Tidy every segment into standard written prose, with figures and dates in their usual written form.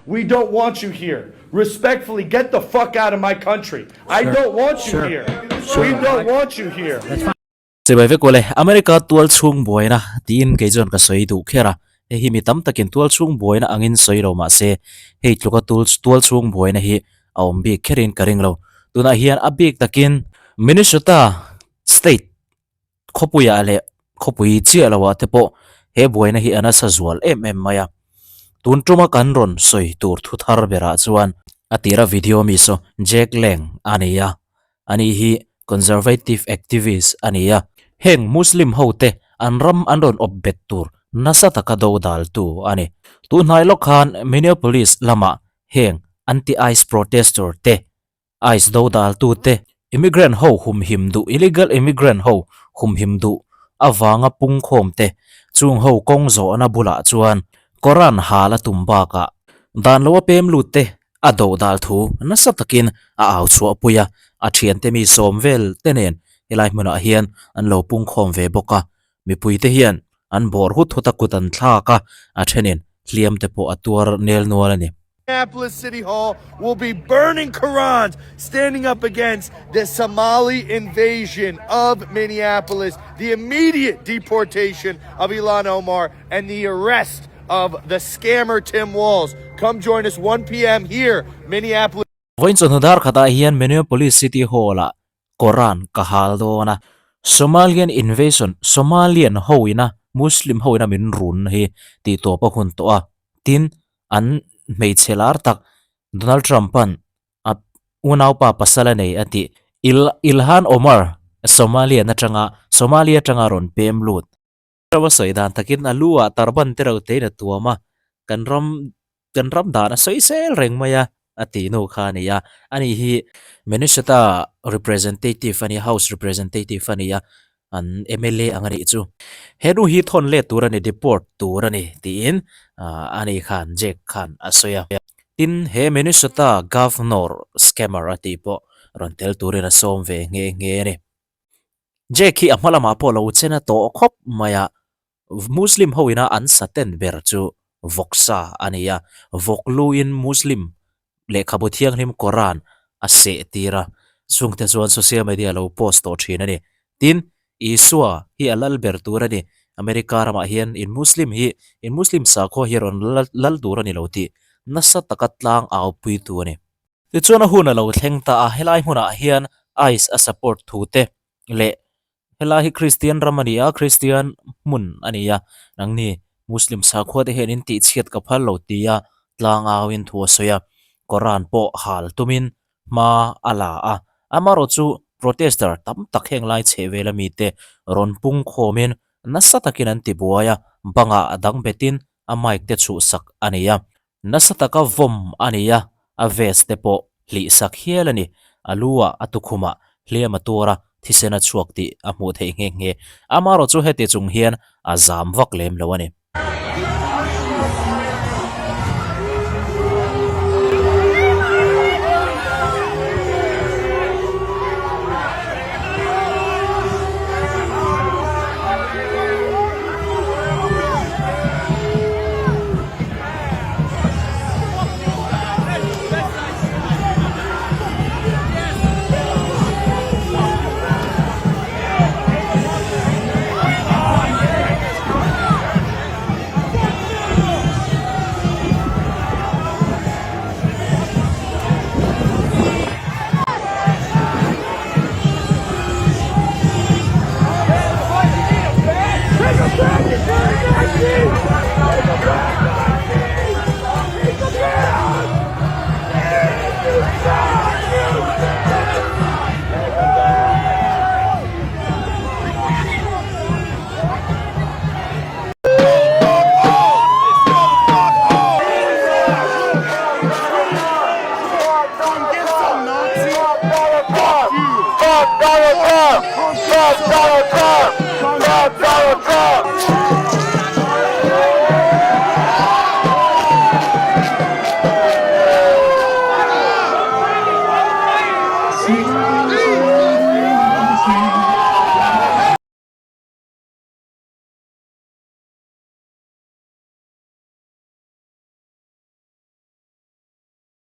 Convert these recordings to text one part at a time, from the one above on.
We don't want you here. Respectfully, get the fuck out of my country. I don't want you here. We don't want you here. Chibai vek ule, America tual chhung buaina tiin kei chuan ka sawi duh kher a, hei hi mi tam takin tual chhung buaina angin sawi lo mahse hei tluka tual chhung buaina hi a awm bik kherin ka ring lo. Tunah hian a bik takin Minnesota state Khawpuiah leh khawpui chiah loah te pawh he buaina hi a nasa zual em em mai a. Tun tuma kan rawn sawi tur thu thar berah chuan a tira video mi saw Jack Lang a ni a, ani hi conservative activist a ni a. Heng Muslim ho te an ram an rawn awp bet tur nasa taka do daltu a ni. Tun hnai lawk khan Minneapolis lamah heng anti-ICE protester te Ice do daltute, immigrant ho humhim duh, illegal immigrant ho humhim duh avanga pungkhawmte chung ho kawng zawhna bulah chuan Koran hal a tum bakah dan lo a pem lutte a do dal thu nasa takin a au chhuahpui a, a thiante mi sawm vel te nen helai hmunah hian an lo pungkhawm ve bawk a, mipuite hian an bawr hut hut a kut an thlak a, a thenin hliam te pawh a tuar nel nual a ni. Minneapolis City Hall will be burning Qurans, standing up against the Somali invasion of Minneapolis, the immediate deportation of Ilhan Omar, and the arrest of the scammer Tim Walz. Come join us 1 p.m. here, Minneapolis. Vawiin chawhnu dar khatah hian Minneapolis City Hall-ah Koran ka hal dawn a, Somalian invasion, Somalian hoina, Muslim hoina min run hi tih tawp a hun tawh a, tin an hmeichhe lar tak Donald Trump-a'n a unaupa pasal a nei a tih Il Ilhan Omar, Somalian atanga Somalia atanga rawn pem lut. Rama sawi dan takin a lu ah turban te reuh tein a tuam a, kan ram kan ram dan a sawi sel reng mai a, a tih nu kha a ni a. Ani hi Minnesota representative a ni a, house representative a ni a, an mla ang a nih chu. He nu hi thawn let tur a ni, deport tur a ni tiin ani khan Jake khan a sawi a. Tin, he Minnesota governor scammer a tih pawh rawn tel turin a sawm ve nghe nghe a ni. Jake hi a hma lamah pawh lo chen a tawh khawp mai a, Muslim ho ina an saten ber chu vawksa a ni a, vawk luin Muslim lehkhabu thianghlim Quran a seh tir a, chungte chuan social media lo post tawh thin a ni. Tin, Isua hi a lal ber tur a ni, America ramah hian in Muslim hi in Muslim sakhua hi rawn lal tur a ni lo tih nasa taka tlang au puitu a ni. Tichuan a hun a lo thleng ta a, helai hmunah hian ice a support thu te leh helai hi Kristian ram a ni a, Kristian hmun a ni a, nangni Muslim sakhua te hian in tihchhiat ka phal lo tia tlangauin thu a sawi a, Koran pawh hal tumin hma a la a, amaherawh chu protester tam tak heng lai chheh vel ami te rawn pung khawmin nasa takin an tibuai a, bangah a dang betin a mic te chhuhsak a ni a. Nasa taka vawm a ni a, a vest te pawh hlih sak hial a ni. A lu ah a tukhumah hliam a tuar a, thisen a chhuak tih a hmuh theih nghe nghe. Amaherawh chu heti chung hian a zam vak lem lo a ni.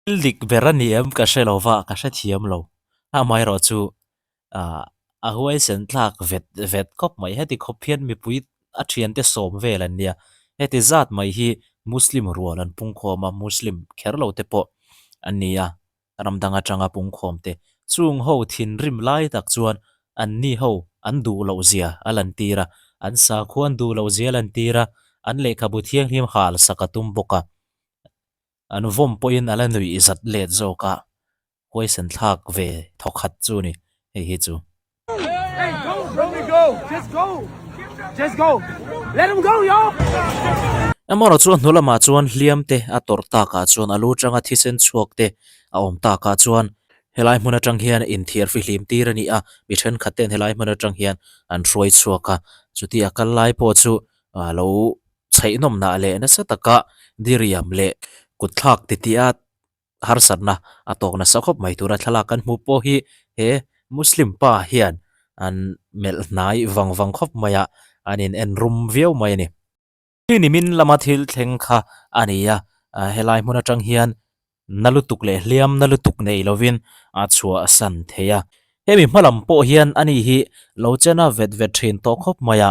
Thil dik ber a ni em ka hre lo va, ka hrethiam lo. Amaherawh chu ah a huaisen tlak vet vet khawp mai. Heti khawp hian mipui a thiante sawm vel an nia. Heti zat mai hi Muslim rual an pungkhawm a, Muslim kher lo te pawh an ni a, ram dang atanga pungkhawm te. Chung ho thinrim lai tak chuan an ni ho an duh loh zia a lan tir a, an sakhua an duh loh zia a lan tir a, an lehkhabu thianghlim hal sak a tum bawk a. An vawm pawhin a la nuih zat let zawk a, huaisen thlak ve thawkhat chu ni hei hi chu. Amaherawh chu a hnu lamah chuan hliam te a tawrh takah chuan a lu tanga thisen chhuak te a awm takah chuan helai hmun atang hian inthiar fihlim tir a ni a, mi thenkhat ten helai hmun atang hian an hruai chhuak a, chuti a kal lai pawh chu a lo chheihnawmnah leh nasa taka diriam leh kutthlak titih a harsatna a tawk nasa khawp mai tura thlalak kan hmuh pawh hi he Muslim pa hian an melh hnai vang vang khawp mai a, an in en rum viau mai a ni. Hi nimin lama thil thleng kha a ni a, helai hmun atang hian Na lutuk leh hliam na lutuk nei lovin a chhuah san thei a. Hemi hma lam pawh hian ani hi lo chen a vet vet thin tawh khawp mai a.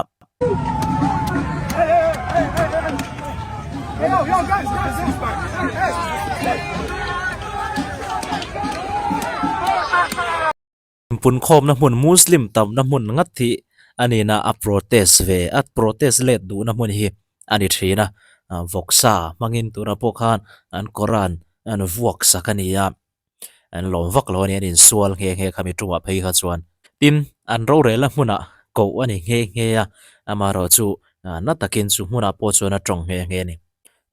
Punkhawmna hmun Muslim tamna hmun ngat hi a nihna a protest ve a protest let duhna hmun hi a ni thin a vawksa hmangin tunah pawh khan an Quran an vuak sak a ni a an lawm vak lo a ni an insual nghe nghe khami tumah phei kha chuan tin an rorelna hmunah koh a ni nghe nghe a amaherawh chu na takin chu hmunah pawh chuan a tawng nghe nghe a ni.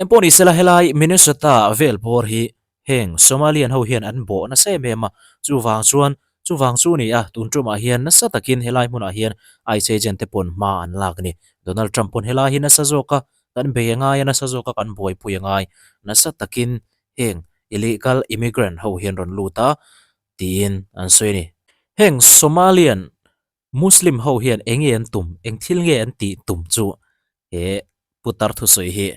Engpawh ni sela helai Minnesota vel bawr hi Heng Somalian ho hian an bawh nasa em em a, chuvang chuan chuvang chu ni a, tun tumah hian nasa takin helai hmunah hian ICE agent te pawn hma an lak a ni. Donald Trump pawn helai hi nasa zawka kan bei a ngai a, nasa zawka kan buaipui a ngai. Nasa takin heng illegal immigrant ho hian rawn lut a tiin an sawi a ni. Heng Somalian Muslim ho hian eng nge an tum, eng thil nge an tih tum chu he putar thusawi hi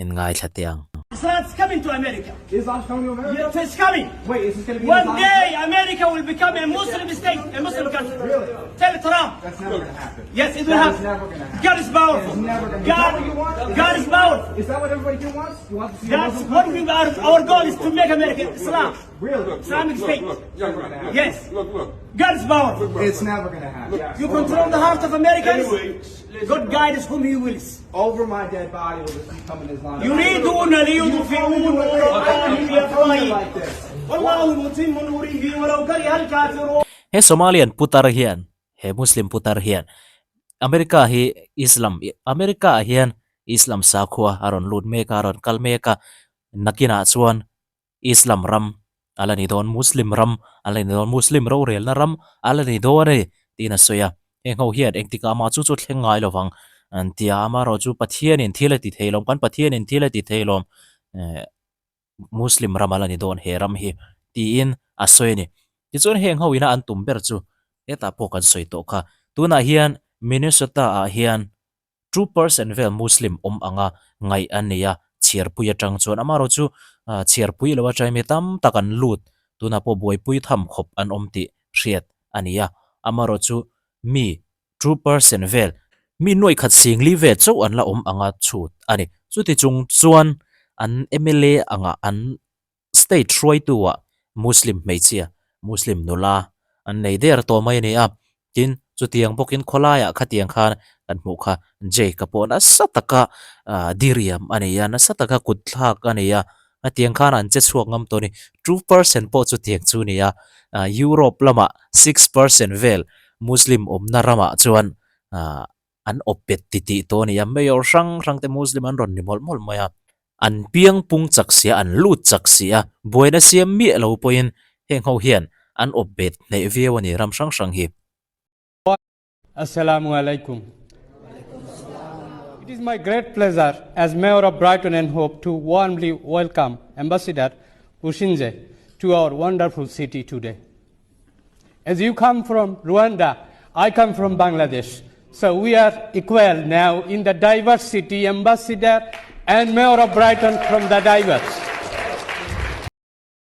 in ngaithla teh ang. Islam's coming to America. Islam's coming to America? Yes, it's coming. Wait, is this going to be One Islam? day America will become a Muslim state, a Muslim country. Really? Tell Trump. That's never going to happen. Yes, it will That is happen. never gonna happen. God is powerful. It's never gonna- Is God, that what you want? Is God that is what you want? powerful. Is that what everybody here wants? You want to see a That's Muslim what country? we are. Our goal is to make America Islam. Really? Look, Islamic look, State. Look, young man, look, Yes. Look, look. God is powerful. It's never going to happen. You control the heart of Americans. Anyway, God guides whom He wills. Over my dead body will this become an Islamic يريدون ليطفئوا نور الله بأفواههم like this. والله متم نوره ولو كره الكافرون He Somalian putar hian, he Muslim putar hian America hi Islam, America ah hian Islam sakhua a rawn lut mek a, a rawn kal mek a, nakinah chuan Islam ram a la ni dawn, Muslim ram a la ni dawn, Muslim rorelna ram a la ni dawn a ni tiin a sawi a. Heng ho hian engtikah mah chu chu thleng ngai lo vang an ti a, amaherawh chu Pathianin thil a ti thei lawm, kan Pathianin thil a ti thei lawm, eh Muslim ram a la ni dawn he ram hi tiin a sawi a ni. Tichuan heng ho ina an tum ber chu hetah pawh kan sawi tawh kha. Tunah hian Minnesota ah hian 2% vel Muslim awm anga ngaih a nei a, chhiarpui atang chuan amaherawh chu chhiarpui lo atangin mi tam tak an lut, tunah pawh buaipui tham khawp an awm tih hriat a ni a, amaherawh chu mi 2% vel mi nuaih khat singli vel chauh an la awm anga chhut a ni. Chuti chung chuan an mla angah an State hruaitu-ah Muslim hmeichhia, Muslim nula an nei der tawh mai a ni a. Tin, chutiang bawkin khawlaiah khatiang khan kan hmuh kha Jake-a pawh nasa taka diriam a nei a, nasa taka kut thlak a nei a, khatiang khan an che chhuak ngam tawh a ni. 2% pawh chutiang chu a ni a, Europe lamah 6% vel Muslim awmna ramah chuan an awp bet titih tawh a ni a, mayor hrang hrang te Muslim an rawn ni mawlh mawlh mai a, an piang pung chak si a, an lut chak si a, buaina siam miah lo pawhin heng ho hian an awp bet hneh viau a ni ram hrang hrang hi. Assalamu alaikum. It is my great pleasure as Mayor of Brighton and Hove to warmly welcome Ambassador Busingye to our wonderful city today. As you come from Rwanda, I come from Bangladesh. So we are equal now in the diversity, Ambassador and Mayor of Brighton from the diverse.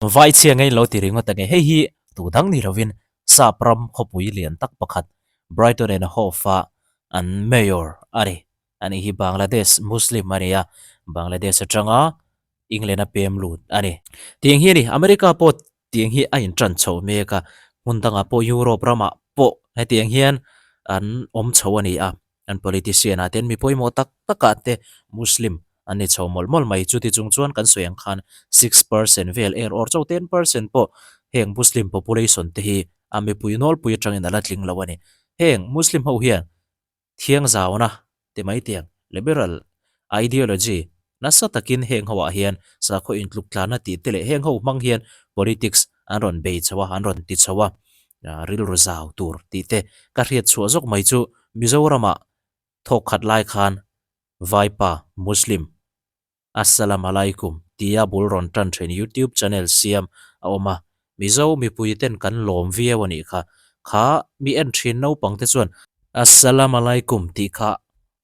Vai chhia ngei lo ti ringawt ange. Hei hi tu dang ni lovin Sap ram khawpui lian tak pakhat Brighton and Hove a an mayor a ni. Ani hi Bangladesh Muslim a ni a, Bangladesh atanga England a pem lut a ni. Tiang hi a ni, America pawh tiang hi a intan chho mek a, hmun dangah pawh Europe ramah pawh hetiang hian an awm chho a ni a. An politician ah ten mi pawimawh tak takah te Muslim an ni chho mawlh mawlh mai. Chuti chung chuan kan sawi ang khan 6% vel er awr chauh 10% pawh heng Muslim population te hi a mipui nawlpui atangin a la tling lo a ni. Heng Muslim ho hian thiangzauna ti mai tiang liberal ideology nasa takin heng ho ah hian sakhaw intluk tlanna tih te leh heng ho hmang hian politics an rawn bei chho a, an rawn ti chho a, rilru zau tur tih te ka hriat chhuah zawk mai chu Mizoramah thawk khat lai khan Vaipa Muslim Assalam Alaikum tia bul rawn tan thin YouTube channel siam a awm a, Mizo mipui ten kan lawm viau a nih kha. Kha mi en thin naupang te chuan Assalam Alaikum tih kha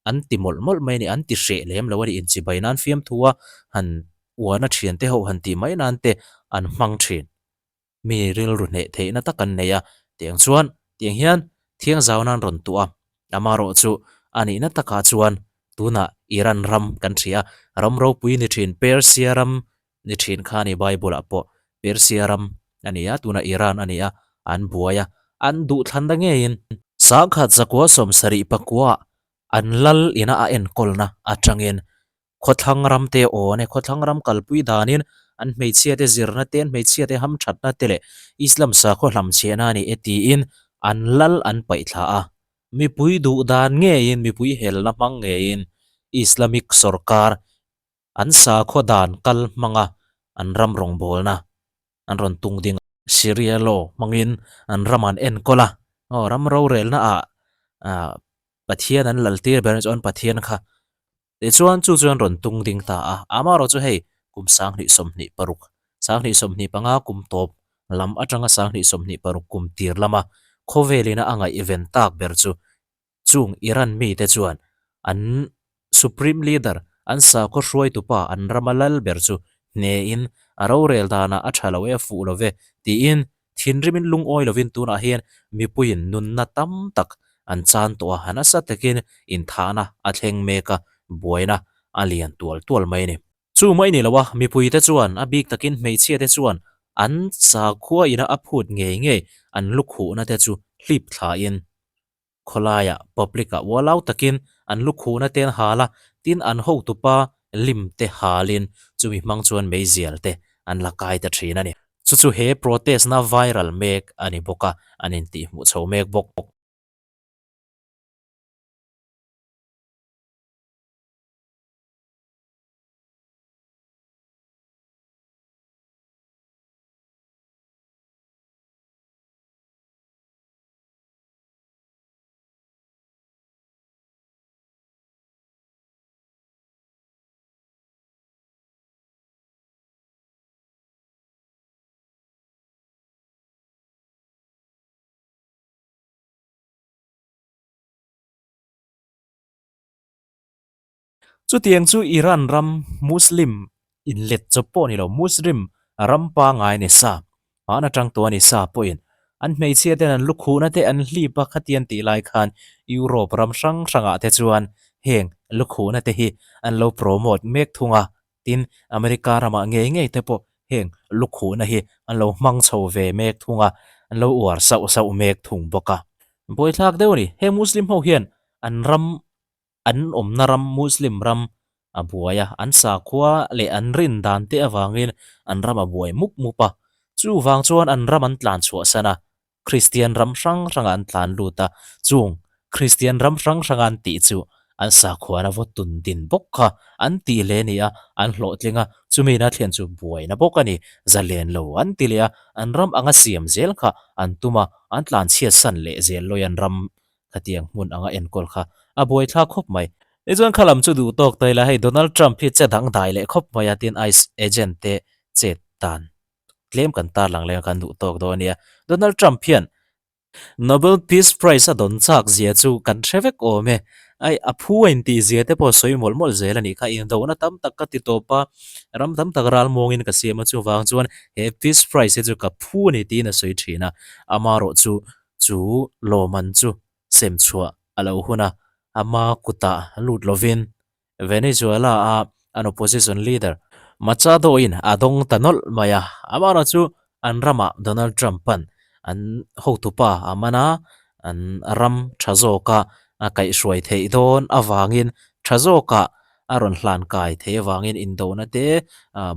an ti mawlh mawlh mai a ni, an ti hreh lem lo a ni, inchibai nan fiamthu a han uana thian te ho han tih mai nan te an hmang thin. Mi rilru hneh theihna tak an nei a, tiang chuan tiang hian thiang zau nan rawn tuah a, amarawh chu a nihna takah chuan tunah Iran ram kan hria a, ram ropui ni thin Persia ram ni thin kha a ni Bible ah pawh Persia ram a ni a, tunah Iran a ni a, an buai a, an duhthlanna ngeiin sangkhat zakua 75 ah an lal ina a enkawlna atangin Khawthlang ram te awn e, khawthlang ram kalpui danin an hmeichhia te zirna te, an hmeichhia te hamthatna te leh Islam sakhaw hlamchhiahna a ni e tiin an lal an paih thla a. Mipui duh dan ngeiin, mipui helna hmang ngeiin Islamic sorkar an sakhaw dan kal hmanga an ram rawngbawlna an rawn tung ding a. Sharia law hmangin an ram an enkawl a, aw ram rorelna ah Pathian an lal tir ber chuan Pathian kha Tichuan chu chuan rawn tung ding ta a, amaherawh chu hei kum 2026, 2025 kum tawp lam atanga 2026 kum tir lama khawvelina a ngaihven tak ber chu chung Iran mite chuan an Supreme Leader, an sakhaw hruaitupa an rama lal ber chu hnehin a rorel danah a tha lo e a fuh lo ve tiin Thinrimin lungawi lovin tunah hian mipuiin nunna tam tak an chan tawh a, nasa takin inthahna a thleng mek a, buaina a lian tual tual mai a ni. Chu mai ni lo a, mipuite chuan a bik takin hmeichhiate chuan an sakhua ina a phut ngei ngei an lukhuhna te chu hlip thlain Khawlaiah public-ah ualau takin an lukhuhna te an hal a, tin an hotupa lim te halin chumi hmang chuan meizial te an la kai ta thin a ni. Chu chu he protest-na viral mek a ni bawk a, an intihhmuh chho mek bawk. Chutiang chu Iran ram Muslim inlet chawp pawh ni lo, Muslim ram pangngai ni sa, hmaan atang tawh a ni sa pawhin an hmeichhia ten an lukhuhna te an hlip a khatian tih lai khan Europe ram hrang hrangah te chuan heng lukhuhna te hi an lo promote mek thung a, tin America ramah ngei ngei te pawh heng lukhuhna hi an lo hmang chho ve mek thung a, an lo uar sauh sauh mek thung bawk a. Buaithlak deuh a ni, heng Muslim ho hian an ram An awmna ram Muslim ram a buai a, an sakhua leh an rin dan te avangin an ram a buai mup mup a. Chuvang chuan an ram an tlan chhuahsan a, Kristian ram hrang hrangah an tlan lut a, chung Kristian ram hrang hranga an tih chu an sakhuana vaw tun din bawk kha an tih leh a ni a, an hlawhtling a, chumi na thlen chu buaina bawk a ni, zalen lo an ti leh a, an ram anga siam zel kha an tum a, an tlan chhiatsan leh zel lawi an ram Khatiang hmun anga enkawl kha a buaithlak khawp mai. Tichuan kha lam chu duh tawk ta ila hei Donald Trump hi che dang dai leh khawp mai a tin ICE agent te chet dan tlem kan tarlang leng a kan duh tawk dawn a nia. Donald Trump hian Nobel Peace Prize a dawn chak zia chu kan hre vek awm e. Ai, a phu a intih zia te pawh sawi mawlh mawlh zel a nih kha. Indona tam tak ka ti tawp a, ram tam tak ralmuangin ka siam a, chuvang chuan he Peace Prize hi chu ka phu a ni tiin a sawi thin a. Amaherawh chu, chu lawmman chu sem chhuah a lo hun a, ama kutah lut lovin Venezuela-a an opposition leader Machado-in a dawng ta nawlh mai a, amaherawh chu an ramah Donald Trump-a'n an hotupa a man a, an ram tha zawka a kaihhruai theih dawn avangin tha zawkah a rawn hlan kai theih avangin indona te,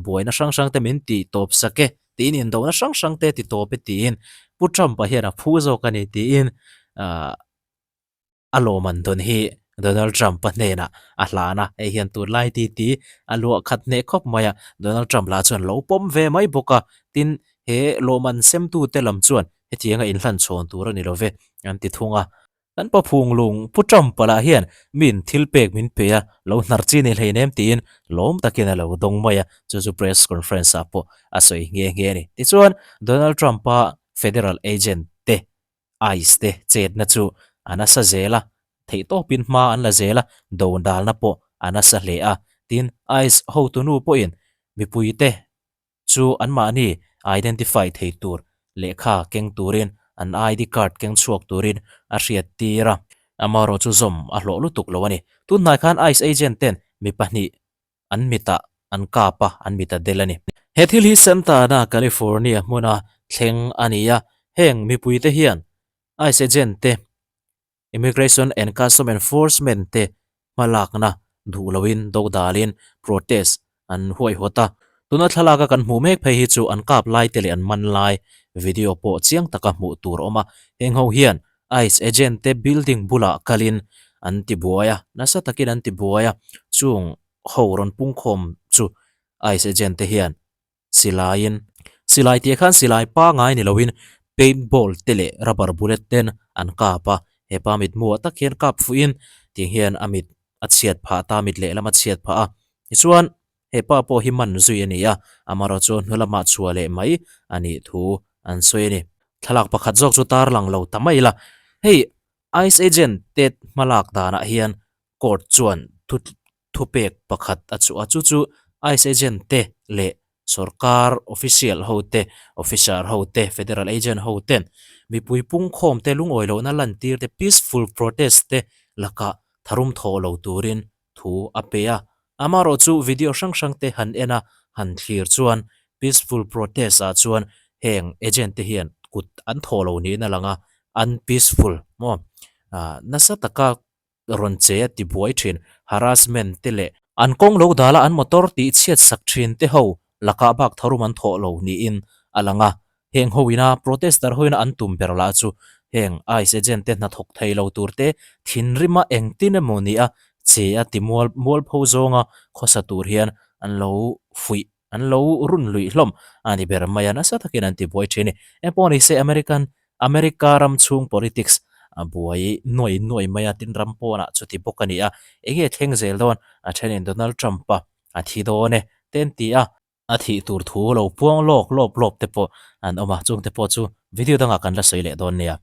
buaina hrang hrang te min tih tawp sak e tiin indona hrang hrang te ti tawp e tiin Pu Trump-a hian a phu zawk a ni tiin A lawmman dawn hi Donald Trump-a hnenah a hlan a, hei hian tunlai titi a luah khat hneh khawp mai a, Donald Trump lah chuan lo pawm ve mai bawk a, tin he lawmman semtute lam chuan hetianga inhlan chhawn tur a ni lo ve an ti thung a. Kan pa phunglung Pu Trump-a lah hian min thil pek min pe a, lo hnar chi ni hleinem tiin lawm takin a lo dawng mai a, chu chu press conference-ah pawh a sawi nghe nghe a ni. Tichuan Donald Trump-a federal agent te Ice te chetna chu a nasa zel a, theihtawpin hma an la zel a, do dalna pawh a nasa hle a. Tin, Ice hotunu pawhin mipuite chu anmahni identify thei tur lehkha keng turin an ID card keng chhuak turin a hriat tir a. Amaherawh chu zawm a hlawh lutuk lo a ni. Tunhnai khan Ice agent ten mi pahnih an mitah an kap a, an mit a del a ni. He thil hi Santa Ana, California hmuna thleng a ni a, heng mipuite hian ice agent te, Immigration and Custom Enforcement te hmalakna duh loin dodalin protest an huaihawt a. Tuna thlalaka kan hmuh mek phei hi chu an kap lai te leh an man lai video pawh chiang taka hmuh tur a awm a, heng ho hian ice agent te building bulah kalin an ti buai a, nasa takin an ti buai a, chung ho rawn pungkhawm chu ice agent te hian silaiin, silai tih khan silai pangai ni loin paint ball te leh rubber bullet ten an kap a, hepa mitmuah tak hian kap fuhin tiang hian a mit a chhiat phah ta, mit lehlam a chhiat phah a, tichuan hepa pawh hi man zui a ni a, amaherawh chu hnu lamah chhuah leh mai a nih thu an sawi a ni. Thlalak pakhat zawk chu tarlang lo ta mai la, hei Ice agent te hmalak danah hian court chuan thu thupek pakhat a chhuah a, chu chu Ice agent te leh sorkar official ho te, officer ho te, federal agent ho ten mipui pungkhawm te lungawi lohna lantir te peaceful protest te lakah tharum thawh lo turin thu a pe a. Amaherawh chu video hrang hrang te han en a, han thlir chuan peaceful protest ah chuan heng agent te hian kut an thawh lo niin a lang a, an peaceful maw? Nasa taka rawn che a ti buai thin, harassment te leh an kawng lo dala an motor tih chhiat sak thin te ho lakah bak tharum an thawh lo niin a lang a. Heng hoina protester hoina an tum ber lah chu heng ice agent te hnathawk thei lo tur te thinrima engtin emaw ni a che a ti mual mualpho zawnga khawsa tur hian an lo fuih an lo run luih hlawm a ni ber mai a nasa takin an ti buai thin a ni. Engpawh ni se American America ram chhung politics a buai nuai nuai mai a tin ram pawnah chuti bawk a ni a enge thleng zel dawn a thenin Donald Trump a a thi dawn e te an ti a. A thih tur thu lo puang lawk lawp lawp te pawh an awm a, chungte pawh chu video dangah kan la sawi leh dawn nia.